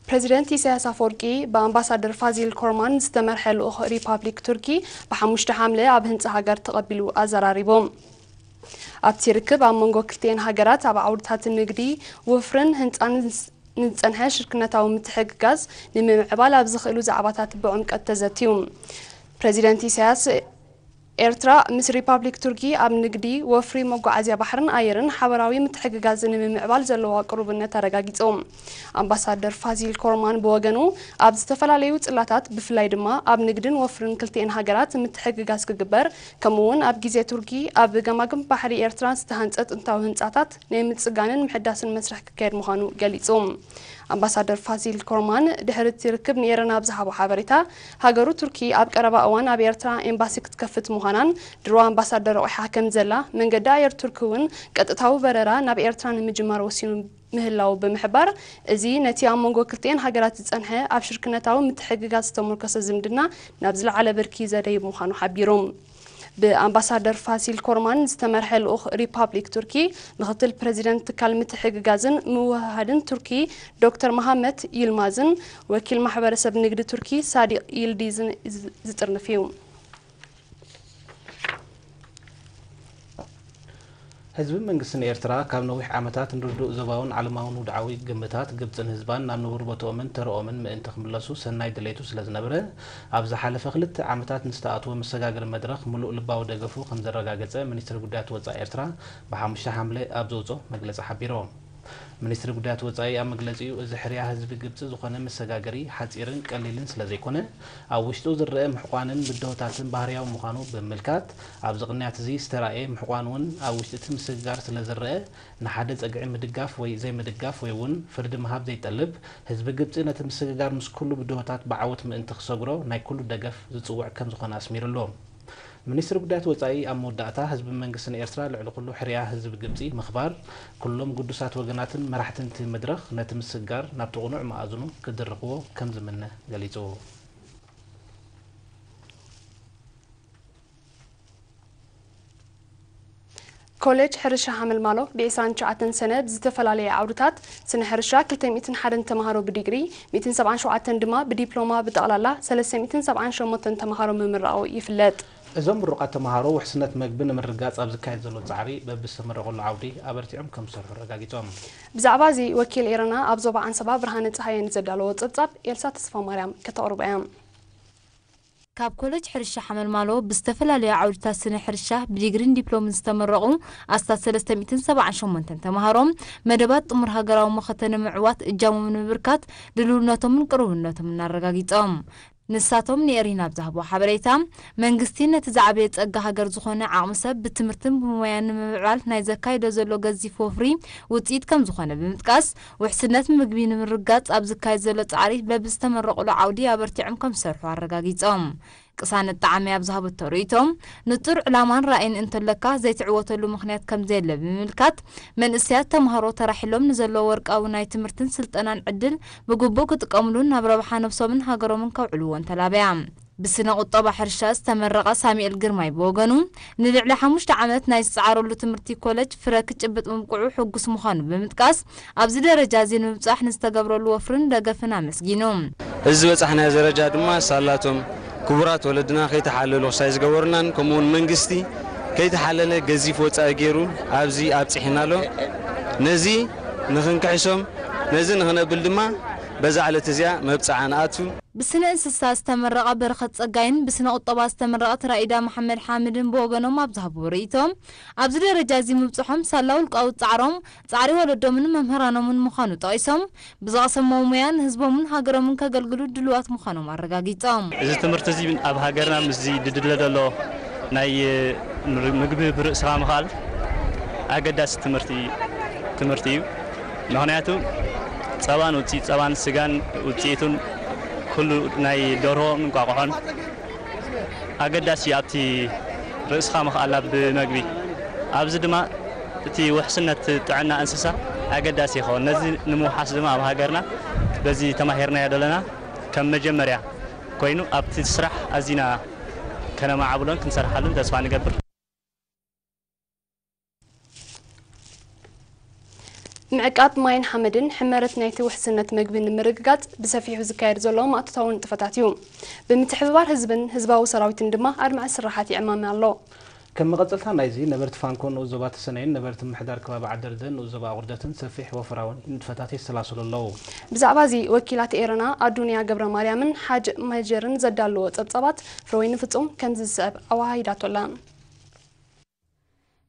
ፕሬዚደንት ኢሳያስ ኣፈወርቂ ብኣምባሳደር ፋዚል ኮርማን ዝተመርሐ ልኡኽ ሪፓብሊክ ቱርኪ ብሓሙሽተ ሓምለ ኣብ ህንጻ ሃገር ተቐቢሉ ኣዘራሪቡ። ኣብቲ ርክብ ኣብ መንጎ ክልቲኤን ሃገራት ኣብ ዓውድታት ንግዲ፣ ወፍርን ህንጻን ንዝጸንሐ ሽርክነታዊ ምትሕግጋዝ ንምምዕባል ኣብ ዝኽእሉ ዛዕባታት ብዕምቀት ተዘትዩ። ፕሬዚደንት ኢሳያስ ኤርትራ ምስ ሪፓብሊክ ቱርኪ ኣብ ንግዲ፣ ወፍሪ፣ መጓዓዝያ ባሕርን ኣየርን ሓበራዊ ምትሕግጋዝ ንምምዕባል ዘለዋ ቅሩብነት ኣረጋጊጾም። ኣምባሳደር ፋዚል ኮርማን ብወገኑ ኣብ ዝተፈላለዩ ጽላታት ብፍላይ ድማ ኣብ ንግድን ወፍርን ክልቲኤን ሃገራት ምትሕግጋዝ ክግበር ከምኡ እውን ኣብ ግዜ ቱርኪ ኣብ ገማግም ባሕሪ ኤርትራ ዝተሃንጸ ጥንታዊ ህንጻታት ናይ ምጽጋንን ምሕዳስን መስርሕ ክካየድ ምዃኑ ገሊጹ። ኣምባሳደር ፋሲል ኮርማን ድሕሪ እቲ ርክብ ንኤረና ኣብ ዝሃቦ ሓበሬታ፣ ሃገሩ ቱርኪ ኣብ ቀረባ እዋን ኣብ ኤርትራ ኤምባሲ ክትከፍት ምዃናን ድሮ ኣምባሳደር ኣቑሒሓ ከም ዘላ፣ መንገዲ ኣየር ቱርኪ እውን ቀጥታዊ በረራ ናብ ኤርትራ ንምጅማር ወሲኑ ምህላው ብምሕባር፣ እዚ ነቲ ኣብ መንጎ ክልቲኤን ሃገራት ዝጸንሐ ኣብ ሽርክነታዊ ምትሕግጋዝ ዝተመርኮሰ ዝምድና ናብ ዝለዓለ ብርኪ ዘደይብ ምዃኑ ሓቢሩ። ብኣምባሳደር ፋሲል ኮርማን ዝተመርሐ ልኡኽ ሪፓብሊክ ቱርኪ፣ ምኽትል ፕረዚደንት ትካል ምትሕግጋዝን ምውህሃድን ቱርኪ ዶክተር መሃመት ይልማዝን ወኪል ማሕበረሰብ ንግዲ ቱርኪ ሳዲቕ ይልዲዝን ዝጥርንፍ እዩ። ህዝብን መንግስትን ኤርትራ ካብ ነዊሕ ዓመታት ንርዱእ ዞባውን ዓለማውን ውድዓዊ ግምታት ግብጽን ህዝባን ናብ ንቡር ቦትኦምን ተረኦምን ምእንቲ ክምለሱ ሰናይ ድሌቱ ስለ ዝነበረ፣ ኣብ ዝሓለፈ ክልተ ዓመታት ንዝተኣትወ መሰጋገሪ መድረኽ ምሉእ ልባዊ ደገፉ ከም ዘረጋገጸ ሚኒስትሪ ጉዳያት ወጻኢ ኤርትራ ብሓሙሽተ ሓምለ ኣብ ዘውጽኦ መግለጺ ሓቢሩ። ሚኒስትሪ ጉዳያት ወጻኢ ኣብ መግለጺኡ፣ እዚ ሕርያ ህዝቢ ግብጺ ዝኾነ መሰጋገሪ ሓጺርን ቀሊልን ስለ ዘይኮነ፣ ኣብ ውሽጡ ዝረአ ምሕቋንን ብድሆታትን ባህርያዊ ምዃኑ ብምምልካት፣ ኣብዚ ቅንያት እዚ ዝተራእየ ምሕቋን እውን ኣብ ውሽጢ እቲ ምስግጋር ስለ ዝረአ፣ ንሓደ ጸግዒ ምድጋፍ ወይ ዘይምድጋፍ ወይ እውን ፍርዲ ምሃብ ዘይጠልብ፣ ህዝቢ ግብጺ ነቲ ምስግጋር ምስ ኩሉ ብድሆታት ብዓወት ምእንቲ ክሰግሮ ናይ ኩሉ ደገፍ ዝጽውዕ ከም ዝኾነ ኣስሚሩሉ። ሚኒስትሪ ጉዳያት ወጻኢ ኣብ መወዳእታ፣ ህዝብን መንግስትን ኤርትራ ልዕሊ ኩሉ ሕርያ ህዝቢ ግብጺ ምኽባር፣ ኩሎም ግዱሳት ወገናትን መራሕትን እቲ መድረኽ ነቲ ምስግጋር ናብቲ ቅኑዕ መኣዝኑ ክድርኽዎ ከም ዝምነ ገሊጹ። ኮሌጅ ሕርሻ ሓመልማሎ ብ ዕስራን ትሽዓተን ሰነ ብዝተፈላለየ ዓውድታት ስነ ሕርሻ ክልተ ሚእትን ሓደን ተምሃሮ ብዲግሪ፣ ሚእትን ሰብዓን ሸውዓተን ድማ ብዲፕሎማ ብጠቕላላ ሰለስተ ሚእትን ሰብዓን ሸሞንተን ተምሃሮ ምምራቑ ይፍለጥ። እዞም ምሩቓት ተምሃሮ ውሕስነት መግቢ ንምርግጋጽ ኣብ ዝካየድ ዘሎ ጻዕሪ በብዝተመረቑሉ ዓውዲ ኣበርቲዖም ከም ዝሰርሑ ኣረጋጊጾም። ብዛዕባ እዚ ወኪል ኤረና ኣብ ዞባ ዓንሰባ ብርሃነ ጸሃየ ንዘዳለዎ ጸብጻብ ኤልሳ ተስፋማርያም ከተቕርቦ እያ። ካብ ኮለጅ ሕርሻ ሓመልማሎ ብዝተፈላለዩ ዓውድታት ስነ ሕርሻ ብዲግሪን ዲፕሎምን ዝተመረቑ ኣስታት ሰለስተ ሚእትን ሰብዓን ሸሞንተን ተምሃሮ፣ መደባት ጥሙር ሃገራዊ መኸተ ንምዕዋት እጃሞም ንምብርካት ድልውነቶምን ቅሩብነቶምን ኣረጋጊጾም። ንሳቶም ንኤሪና ኣብ ዝሃብዎ ሓበሬታ፣ መንግስቲ ነቲ ዝዓበየ ጸጋ ሃገር ዝኾነ ዓቕሚ ሰብ ብትምህርትን ብሞያን ንምምዕባል ናይ ዘካይዶ ዘሎ ገዚፍ ወፍሪ ውጽኢት ከም ዝኾነ ብምጥቃስ፣ ውሕስነት ምግቢ ንምርጋጽ ኣብ ዝካየድ ዘሎ ጻዕሪ በብዝተመረቑሉ ዓውዲ ኣበርቲዖም ከም ዝሰርሑ ኣረጋጊጾም። ቅሳነት ጣዕመ ኣብ ዝሃበቶ ርእይቶ፣ ንጹር ዕላማን ራእይን እንተለካ ዘይትዕወተሉ ምኽንያት ከም ዘየለ ብምምልካት፣ መንእሰያት ተምሃሮ ተራሒሎም ንዘለዎ ወርቃዊ ናይ ትምህርትን ስልጠናን ዕድል ብግቡእ ክጥቀምሉን ናብ ረብሓ ነብሶምን ሃገሮምን ከውዕልዎን ተላብያ። ብስነ ቁጠባ ሕርሻ ዝተመረቐ ሳሙኤል ግርማይ ብወገኑ፣ ንልዕሊ ሓሙሽተ ዓመት ናይ ዝጸዓረሉ ትምህርቲ ኮለጅ ፍረ ክጭብጥ ምብቅዑ ሕጉስ ምዃኑ ብምጥቃስ፣ ኣብዚ ደረጃ እዚ ንምብጻሕ ንዝተገብረሉ ወፍርን ደገፍን ኣመስጊኑ። እዚ ዝበጻሕናዮ ደረጃ ድማ ሳላቶም ክቡራት ወለድና ከይተሓለሉ ክሳይ ዝገበሩናን፣ ከምኡውን መንግስቲ ከይተሓለለ ገዚፍ ወጻኢ ገይሩ ኣብዚ ኣብጺሕና ኣሎ። ነዚ ንኽንክሕሶም፣ ነዚ ንኽነብል ድማ በዛ ዕለት እዚኣ መብጽዓ ንኣቱ። ብስነ እንስሳ ዝተመረቐ በረኸት ጸጋይን ብስነ ቁጠባ ዝተመረቐት ራኢዳ መሓመድ ሓምድን ብወገኖም ኣብ ዝሃብዎ ርእይቶ፣ ኣብዚ ደረጃ እዚ ምብጽሖም ሳላ ውልቃዊ ጻዕሮም፣ ጻዕሪ ወለዶምን መምህራኖምን ምዃኑ ጠቒሶም፣ ብዝቐሰምዎ ሞያ ንህዝቦምን ሃገሮምን ከገልግሉ ድሉዋት ምዃኖም ኣረጋጊጾም። እዚ ትምህርቲ እዚ ኣብ ሃገርና ምስዚ ድድለ ዘሎ ናይ ምግቢ ብርእስኻ ምኽኣል ኣገዳሲ ትምህርቲ፣ ትምህርቲ እዩ። ምኽንያቱ ጸባን ውጽኢ-፣ ጸባን ስጋን ውጽኢቱን ኩሉ ናይ ደርሆን እንቋቑሖን ኣገዳሲ ኣብቲ ርእስኻ ምኽኣል ኣብ መግቢ። ኣብዚ ድማ እቲ ውሕስነት ጥዕና እንስሳ ኣገዳሲ ይኸውን። ነዚ ንምውሓስ ድማ ኣብ ሃገርና በዚ ተማሂርናዮ ዘለና ከም መጀመርያ ኮይኑ ኣብቲ ስራሕ ኣዚና ከነማዕብሎን ክንሰርሓሉን ተስፋ ንገብር። ምዕቃብ ማይን ሓመድን ሕመረት ናይቲ ውሕስነት መግቢ ንምርግጋጽ ብሰፊሑ ዝካየድ ዘሎ ማእቶታዊ ንጥፈታት እዩ። ብምትሕብባር ህዝብን ህዝባዊ ሰራዊትን ድማ ኣድማዒ ስራሓት ይዕማመ ኣሎ። ከም መቐጸልታ ናይዚ፣ ነበርቲ ፋንኮ ንኡስ ዞባ ተሰነይን ነበርቲ ምምሕዳር ከባቢ ዓደርደ ንኡስ ዞባ ኣቑርደትን ሰፊሕ ወፈራዊ ንጥፈታት የሰላስሉ ኣለዉ። ብዛዕባ እዚ ወኪላት ኤረና ኣዱንያ ገብረ ማርያምን ሓጅ ማጀርን ዘዳለዎ ጸብጻባት ፍረወይኒ ፍጹም ከምዚ ዝስዕብ ኣወሃሂዳቶ ኣላ።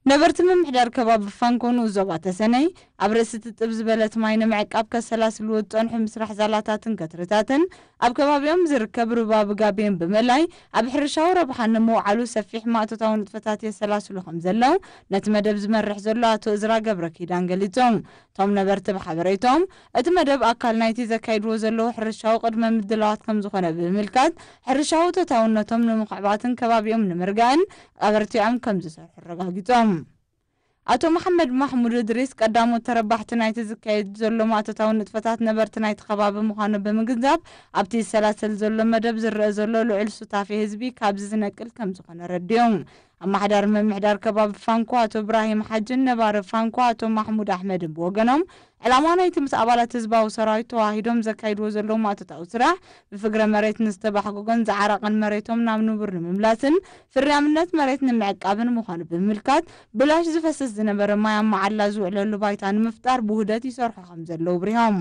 ነበርቲ ምምሕዳር ከባቢ ፋንኮ ንኡስ ዞባ ተሰነይ፣ ኣብ ርእሲ ትጥብ ዝበለት ማይ ንምዕቃብ ከሰላስልዎ ዝጸንሑ ምስራሕ ዛላታትን ገትርታትን፣ ኣብ ከባቢኦም ዝርከብ ሩባ ብጋቤን ብምእላይ ኣብ ሕርሻዊ ረብሓ ንምውዓሉ ሰፊሕ ማእቶታዊ ንጥፈታት የሰላስሉ ከም ዘለዉ ነቲ መደብ ዝመርሕ ዘሎ ኣቶ እዝራ ገብረ ኪዳን ገሊጾም። እቶም ነበርቲ ብሓበሬቶም፣ እቲ መደብ ኣካል ናይቲ ዘካይድዎ ዘለዉ ሕርሻዊ ቅድመ ምድላዋት ከም ዝኾነ ብምምልካት፣ ሕርሻዊ ተታውነቶም ንምኽዕባትን ከባቢኦም ንምርጋእን ኣበርቲዖም ከም ዝሰርሑ ኣረጋጊጾም። ኣቶ መሓመድ ማሕሙድ እድሪስ ቀዳሞት ተረባሕቲ ናይቲ ዝካየድ ዘሎ ማእቶታዊ ንጥፈታት ነበርቲ ናይቲ ከባቢ ምዃኑ ብምግንዛብ፣ ኣብቲ ዝሰላሰል ዘሎ መደብ ዝረአ ዘሎ ልዑል ሱታፌ ህዝቢ ካብዚ ዝነቅል ከም ዝኾነ ረዲኦም። ኣመሓዳሪ ምምሕዳር ከባቢ ፋንኮ ኣቶ እብራሂም ሓጅን ነባሪ ፋንኮ ኣቶ ማሕሙድ ኣሕመድን ብወገኖም፣ ዕላማ ናይቲ ምስ ኣባላት ህዝባዊ ሰራዊት ተዋሂዶም ዘካይድዎ ዘለዉ ማእቶታዊ ስራሕ፣ ብፍግረ መሬት ንዝተባሕጎጎን ዝዓረቐን መሬቶም ናብ ንቡር ንምምላስን ፍርያምነት መሬት ንምዕቃብን ምዃኑ ብምምልካት፣ ብላሽ ዝፈስስ ዝነበረ ማይ ኣብ መዓላ ዝውዕለሉ ባይታ ንምፍጣር ብውህደት ይሰርሑ ከም ዘለዉ ኣብሪሆም።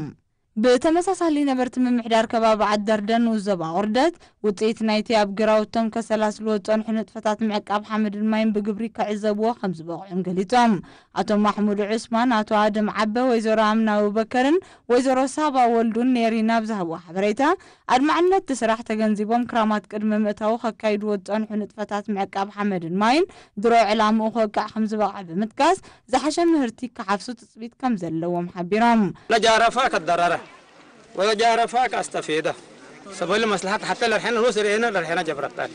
ብተመሳሳሊ ነበርቲ ምምሕዳር ከባቢ ዓደርደን ንኡስ ዞባ ቁርደት፣ ውጽኢት ናይቲ ኣብ ግራውቶም ከሰላስልዎ ዝጸንሑ ንጥፈታት ምዕቃብ ሓመድን ማይን ብግብሪ ክዕዘብዎ ከም ዝበቕዑን ገሊጾም። ኣቶ ማሕሙድ ዑስማን፣ ኣቶ ኣደም ዓበ፣ ወይዘሮ ኣምና ኣቡበከርን ወይዘሮ ሳባ ወልዱን ንኤሪና ኣብ ዝሃብዎ ሓበሬታ፣ ኣድማዕነት እቲ ስራሕ ተገንዚቦም፣ ክራማት ቅድሚ ምእታዉ ከካይድዎ ዝጸንሑ ንጥፈታት ምዕቃብ ሓመድን ማይን ድሮ ዕላምኡ ክወቅዕ ከም ዝበቕዐ ብምጥቃስ፣ ዝሓሸ ምህርቲ ክሓፍሱ ትጽቢት ከም ዘለዎም ሓቢሮም። ለጃረፋ ከደረረ ወለጃረፋ ከኣስተፌደ ሰበሊ መስልሓት ሓተ ለርሐነ ኖስ ርኤነ ለርሐነ ጀብረታል።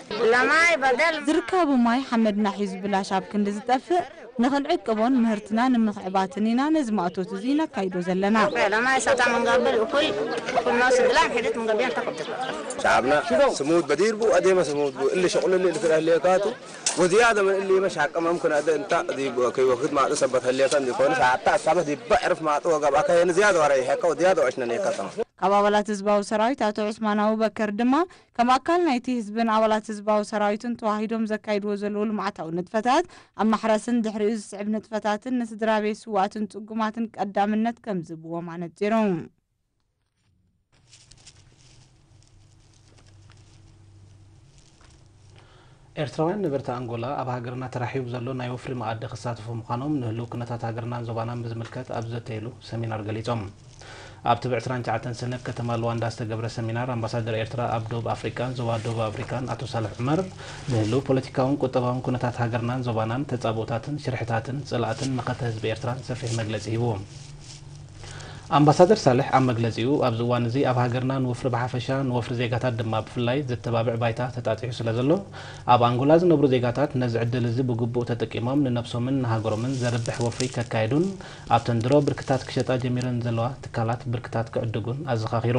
ዝርከቡ ማይ ሓመድና ሒዙ ብላሽ ኣብ ክንዲ ዝጠፍእ፣ ንኽንዕቅቦን ምህርትና ንምኽዕባትን ኢና ነዚ ማእቶት እዚ ነካይዶ ዘለና። ለማይ ሳታ መንጋብል እኩል እኩል ኖስ ብላም ሒደት መንገቢያን ተኸብደት። شعبنا سمود بدير بو أديما سمود بو اللي شغل اللي اللي في الأهلية كاتو وزيادة من اللي مش حق ممكن أدى أنت دي بو كي وقت ما تصبت هلية كان دي كون ساعات تصبت دي بعرف ما توقع بقى كأن زيادة ورا هيك وزيادة وعشنا نيكا كمان. ካብ ኣባላት ህዝባዊ ሰራዊት ኣቶ ዑስማን ኣቡበከር ድማ፣ ከም ኣካል ናይቲ ህዝብን ኣባላት ህዝባዊ ሰራዊትን ተዋሂዶም ዘካይድዎ ዘለዉ ልምዓታዊ ንጥፈታት፣ ኣብ ማሕረስን ድሕሪኡ ዝስዕብ ንጥፈታትን ንስድራ ቤት ስዋኣትን ጽጉማትን ቀዳምነት ከም ዝህብዎም ኣነጺሩ። ኤርትራውያን ነበርቲ ኣንጎላ ኣብ ሃገርና ተራሒቡ ዘሎ ናይ ወፍሪ መኣዲ ክሳተፉ ምዃኖም ንህልው ኩነታት ሃገርናን ዞባናን ብዝምልከት ኣብ ዝዘተይሉ ሰሚናር ገሊጾም። ኣብ ትብዕ ዕስራን ትሽዓተን ሰነ ኣብ ከተማ ሉዋንዳ ዝተገብረ ሰሚናር ኣምባሳደር ኤርትራ ኣብ ደቡብ ኣፍሪቃን ዞባ ደቡብ ኣፍሪቃን ኣቶ ሳልሕ ዑመር ንህልው ፖለቲካውን ቁጠባውን ኩነታት ሃገርናን ዞባናን ተጻብኦታትን ሽርሕታትን ጽላእትን መኸተ ህዝቢ ኤርትራን ሰፊሕ መግለጺ ሂቡ። ኣምባሳደር ሳልሕ ኣብ መግለጺኡ፣ ኣብዚ እዋን እዚ ኣብ ሃገርና ንወፍሪ ብሓፈሻ፣ ንወፍሪ ዜጋታት ድማ ብፍላይ ዘተባብዕ ባይታ ተጣጢሑ ስለ ዘሎ፣ ኣብ ኣንጎላ ዝነብሩ ዜጋታት ነዚ ዕድል እዚ ብግቡእ ተጠቂሞም ንነብሶምን ንሃገሮምን ዘርብሕ ወፍሪ ከካይዱን ኣብተን ድሮ ብርክታት ክሸጣ ጀሚረን ዘለዋ ትካላት ብርክታት ክዕድጉን ኣዘኻኺሩ።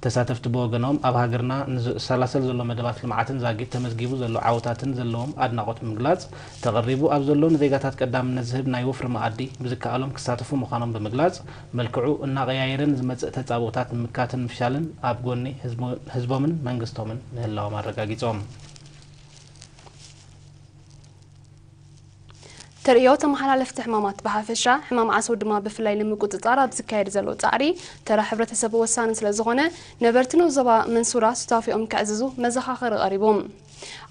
ተሳተፍቲ ብወገኖም፣ ኣብ ሃገርና ንዝሰላሰል ዘሎ መደባት ልምዓትን ዛጊት ተመዝጊቡ ዘሎ ዓወታትን ዘለዎም ኣድናቖት ብምግላጽ፣ ተቐሪቡ ኣብ ዘሎ ንዜጋታት ቀዳምነት ዝህብ ናይ ወፍሪ መኣዲ ብዝከኣሎም ክሳተፉ ምዃኖም ብምግላጽ፣ መልክዑ እናቐያየረ ንዝመጽእ ተጻብኦታት ንምካትን ምፍሻልን ኣብ ጎኒ ህዝቦ-፣ ህዝቦምን መንግስቶምን ምህላዎም ኣረጋጊጾም። ተርእዮ ተመሓላለፍቲ ሕማማት ብሓፈሻ፣ ሕማም ዓሶ ድማ ብፍላይ ንምቁጽጻር ኣብ ዝካየድ ዘሎ ጻዕሪ፣ ተራ ሕብረተሰብ ወሳኒ ስለ ዝኾነ፣ ነበርቲ ንኡስ ዞባ መንሱራ ሱታፌኦም ከዕዝዙ መዘኻኸሪ ቀሪቡ።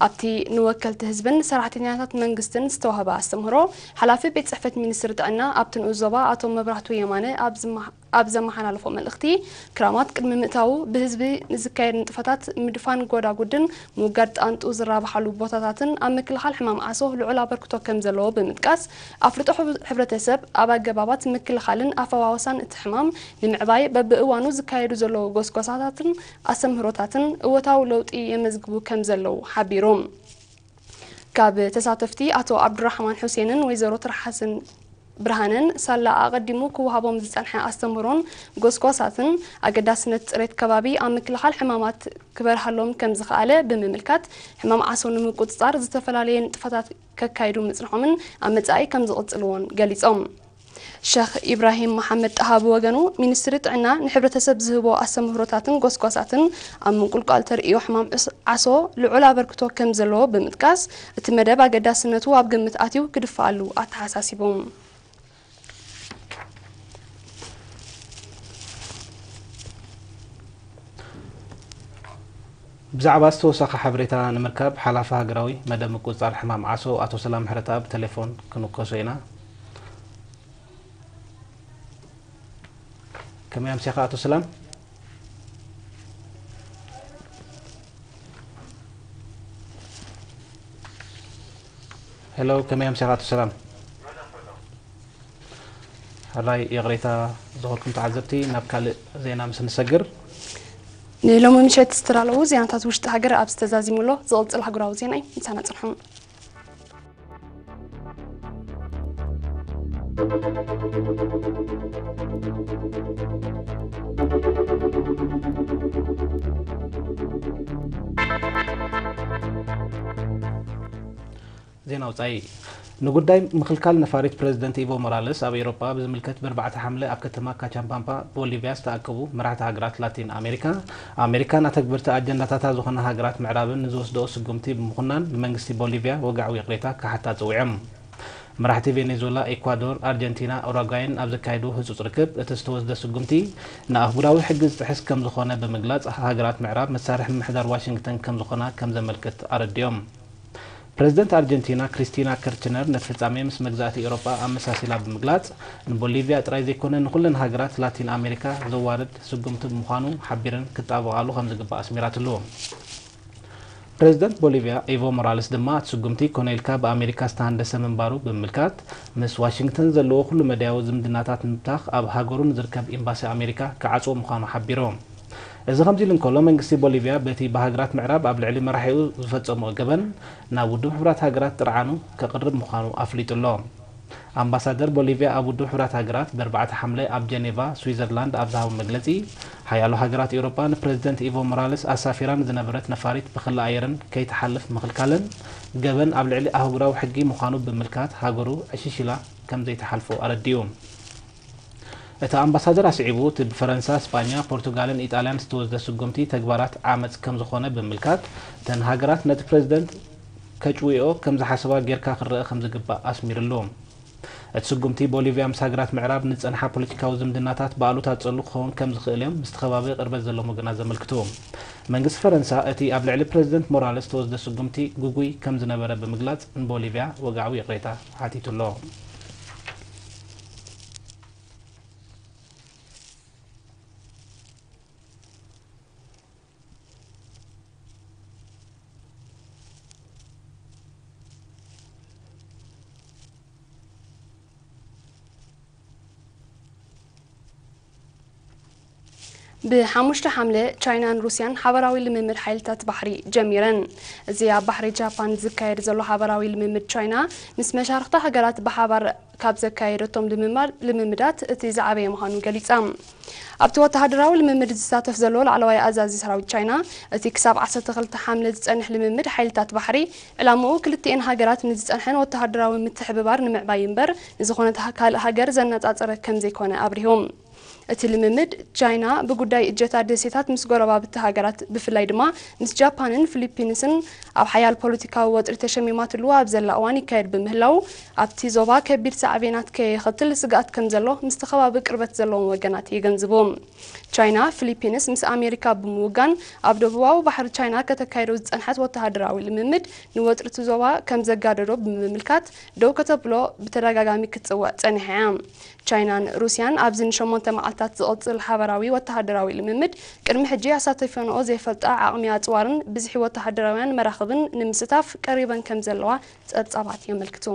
ኣብቲ ንወከልቲ ህዝብን ሰራሕተኛታት መንግስትን ዝተዋህበ ኣስተምህሮ፣ ሓላፊ ቤት ጽሕፈት ሚኒስትሪ ጥዕና ኣብቲ ንኡስ ዞባ ኣቶ መብራህቱ የማነ ኣብ ዝመሃ-፣ ኣብ ዘመሓላለፎ መልእኽቲ፣ ክራማት ቅድሚ ምእታዉ ብህዝቢ ንዝካየድ ንጥፈታት ምድፋን ጎዳጉድን ምውጋድ ጣንጡ ዝራብሓሉ ቦታታትን ኣብ ምክልኻል ሕማም ዓሶ ልዑል ኣበርክቶ ከም ዘለዎ ብምጥቃስ፣ ኣፍልጦ ሕብረተሰብ ኣብ ኣገባባት ምክልኻልን ኣፈዋውሳን እቲ ሕማም ንምዕባይ በብእዋኑ ዝካየዱ ዘለዉ ጎስጓሳታትን ኣስተምህሮታትን እወታዊ ለውጢ የመዝግቡ ከም ዘለዉ ሓቢሩ። ካብ ተሳተፍቲ ኣቶ ኣብዱራሕማን ሑሴንን ወይዘሮ ትርሓስን ብርሃንን ሳላ ኣቐዲሙ ክወሃቦም ዝጸንሐ ኣስተምህሮን ጎስጓሳትን ኣገዳስነት ጽሬት ከባቢ ኣብ ምክልኻል ሕማማት ክበርሃሎም ከም ዝኸኣለ ብምምልካት፣ ሕማም ዓሶ ንምቁጽጻር ዝተፈላለየ ንጥፈታት ከካይዱ ምጽንሖምን ኣብ መጻኢ ከም ዝቕጽልዎን ገሊጾም። ሸኽ ኢብራሂም መሓመድ ጣሃ ብወገኑ፣ ሚኒስትሪ ጥዕና ንሕብረተሰብ ዝህቦ ኣስተምህሮታትን ጎስጓሳትን ኣብ ምንቁልቋል ተርእዮ ሕማም ዕስ-፣ ዓሶ ልዑል ኣበርክቶ ከም ዘለዎ ብምጥቃስ፣ እቲ መደብ ኣገዳስነቱ ኣብ ግምት ኣትዩ ክድፍኣሉ ኣተሓሳሲቡ። ብዛዕባ ዝተወሰኸ ሓበሬታ ንምርካብ፣ ሓላፊ ሃገራዊ መደብ ምቁጽጻር ሕማም ዓሶ ኣቶ ሰላም ሕረታ ብቴሌፎን ክንከሶ ኢና። ከመይ ኣምሲኻ ኣቶ ሰላም? ሄሎ፣ ከመይ ኣምሲኻ ኣቶ ሰላም? ሕራይ ይቕሬታ ዝኾንኩም ተዓዘብቲ፣ ናብ ካልእ ዜና ምስ እንሰግር። ንሎሚ ምሸት ዝተዳለዉ ዜናታት ውሽጢ ሃገር ኣብዚ ተዛዚሙ ኣሎ። ዝቕጽል ኣህጉራዊ ዜና እዩ። ምሳና ጽንሑ። ዜና ወጻኢ። ንጉዳይ ምኽልካል ነፋሪት ፕረዚደንት ኢቮ ሞራለስ ኣብ ኤውሮጳ ብዝምልከት፣ ብኣርባዕተ ሓምለ ኣብ ከተማ ካቻምፓምፓ ቦሊቭያ ዝተኣከቡ መራሕቲ ሃገራት ላቲን ኣሜሪካ፣ ኣሜሪካን ኣተግበርቲ ኣጀንዳታታ ዝኾና ሃገራት ምዕራብን ንዝወስድኦ ስጉምቲ ብምኹናን፣ ንመንግስቲ ቦሊቭያ ወግዓዊ ይቕሬታ ክሓታ ጸዊዖም። መራሕቲ ቬኔዙዌላ፣ ኤኳዶር፣ ኣርጀንቲና፣ ኡራጓይን ኣብ ዘካየድዎ ህጹጽ ርክብ፣ እቲ ዝተወስደ ስጉምቲ ንኣህጉራዊ ሕጊ ዝጥሕስ ከም ዝኾነ ብምግላጽ፣ ሃገራት ምዕራብ መሳርሒ ምምሕዳር ዋሽንግተን ከም ዝኾና ከም ዘመልክት ኣረዲኦም። ፕረዚደንት ኣርጀንቲና ክሪስቲና ከርችነር ነቲ ፍጻሜ ምስ መግዛእቲ ኤውሮጳ ኣመሳሲላ ብምግላጽ፣ ንቦሊቭያ ጥራይ ዘይኮነ ንኹለን ሃገራት ላቲን ኣሜሪካ ዘዋርድ ስጉምቲ ብምዃኑ ሓቢረን ክጣበቓሉ ከም ዝግባእ ኣስሚራትሉ። ፕረዚደንት ቦሊቭያ ኢቮ ሞራለስ ድማ እቲ ስጉምቲ ኮነ ኢልካ ብኣሜሪካ ዝተሃንደሰ ምንባሩ ብምምልካት፣ ምስ ዋሽንግተን ዘለዎ ኩሉ መዳያዊ ዝምድናታት ንምብታኽ ኣብ ሃገሩ ንዝርከብ ኤምባሲ ኣሜሪካ ክዓጽዎ ምዃኑ ሓቢሩ። እዚ ከምዚ ኢሉ እንከሎ፣ መንግስቲ ቦሊቭያ በቲ ብሃገራት ምዕራብ ኣብ ልዕሊ መራሒኡ ዝፈጸምኦ ገበን ናብ ውድብ ሕቡራት ሃገራት ጥርዓኑ ከቕርብ ምዃኑ ኣፍሊጡ ኣሎ። ኣምባሳደር ቦሊቭያ ኣብ ውድብ ሕቡራት ሃገራት ብኣርባዕተ ሓምለ ኣብ ጀኔቫ፣ ስዊዘርላንድ ኣብ ዝሃቦ መግለጺ፣ ሓያሎ ሃገራት ኤውሮጳ ንፕረዚደንት ኢቮ ሞራለስ ኣሳፊራን ዝነበረት ነፋሪት ብክሊ ኣየርን ከይትሓልፍ ምኽልካለን ገበን ኣብ ልዕሊ ኣህጉራዊ ሕጊ ምዃኑ ብምምልካት፣ ሃገሩ ዕሽሽ ኢላ ከም ዘይትሓልፎ ኣረዲኡ። እቲ ኣምባሳደር ኣስዒቡ፣ እቲ ብፈረንሳ፣ ስጳኛ፣ ፖርቱጋልን ኢጣልያን ዝተወስደ ስጉምቲ ተግባራት ዓመጽ ከም ዝኾነ ብምምልካት፣ እተን ሃገራት ነቲ ፕረዚደንት ከጭውዮ ከም ዝሓሰባ ጌርካ ክረአ ከም ዝግባእ ኣስሚርሉ። እቲ ስጉምቲ ቦሊቭያ ምስ ሃገራት ምዕራብ ንዝጸንሓ ፖለቲካዊ ዝምድናታት ብኣሉታ ዝጸሉ ክኸውን ከም ዝኽእል እዮም ምስቲ ከባቢ ቅርበት ዘለዎም ወገናት ዘመልክቱ። መንግስቲ ፈረንሳ እቲ ኣብ ልዕሊ ፕረዚደንት ሞራለስ ዝተወስደ ስጉምቲ ግጉይ ከም ዝነበረ ብምግላጽ ንቦሊቭያ ወግዓዊ ይቕሬታ ሓቲቱ ኣሎ። ብሓሙሽተ ሓምለ ቻይናን ሩስያን ሓበራዊ ልምምድ ሓይልታት ባሕሪ ጀሚረን። እዚ ኣብ ባሕሪ ጃፓን ዝካየድ ዘሎ ሓበራዊ ልምምድ ቻይና ምስ መሻርኽቲ ሃገራት ብሓባር ካብ ዘካየደቶም ልምማ-፣ ልምምዳት እቲ ዝዓበየ ምዃኑ ገሊጻ። ኣብቲ ወተሃደራዊ ልምምድ ዝሳተፍ ዘሎ ላዕለዋይ ኣዛዚ ሰራዊት ቻይና፣ እቲ ክሳብ ዓሰርተ ክልተ ሓምለ ዝጸንሕ ልምምድ ሓይልታት ባሕሪ፣ ዕላምኡ ክልቲኤን ሃገራት ንዝጸንሐን ወተሃደራዊ ምትሕብባር ንምዕባይ እምበር፣ ንዝኾነት ሃ-፣ ካልእ ሃገር ዘነጻጸረ ከም ዘይኮነ ኣብሪሁ። እቲ ልምምድ፣ ቻይና ብጉዳይ እጀታ ደሴታት ምስ ጎረባብቲ ሃገራት፣ ብፍላይ ድማ ምስ ጃፓንን ፊሊፒንስን ኣብ ሓያል ፖለቲካዊ ወጥሪ ተሸሚማትሉ ኣብ ዘላ እዋን ይካየድ ብምህላው፣ ኣብቲ ዞባ ከቢድ ሳዕቤናት ከየኸትል ስግኣት ከም ዘሎ ምስቲ ከባቢ ቅርበት ዘለዎም ወገናት የገንዝቡ። ቻይና፣ ፊሊፒንስ ምስ ኣሜሪካ ብምውጋን ኣብ ደቡባዊ ባሕሪ ቻይና ከተካይዶ ዝጸንሐት ወተሃደራዊ ልምምድ ንወጥሪ እቲ ዞባ ከም ዘጋደዶ ብምምልካት፣ ደው ከተብሎ ብተደጋጋሚ ክትጽውዕ ጸኒሓ እያ። ቻይናን ሩስያን ኣብዚ ንሸሞንተ መዓልታት ዝቕጽል ሓበራዊ ወተሃደራዊ ልምምድ ቅድሚ ሕጂ ኣሳቲፈንኦ ዘይፈልጣ ዓቕሚ ኣጽዋርን ብዝሒ ወተሃደራውያን መራኽብን ንምስታፍ ቀሪበን ከም ዘለዋ ጸብጻባት የመልክቱ።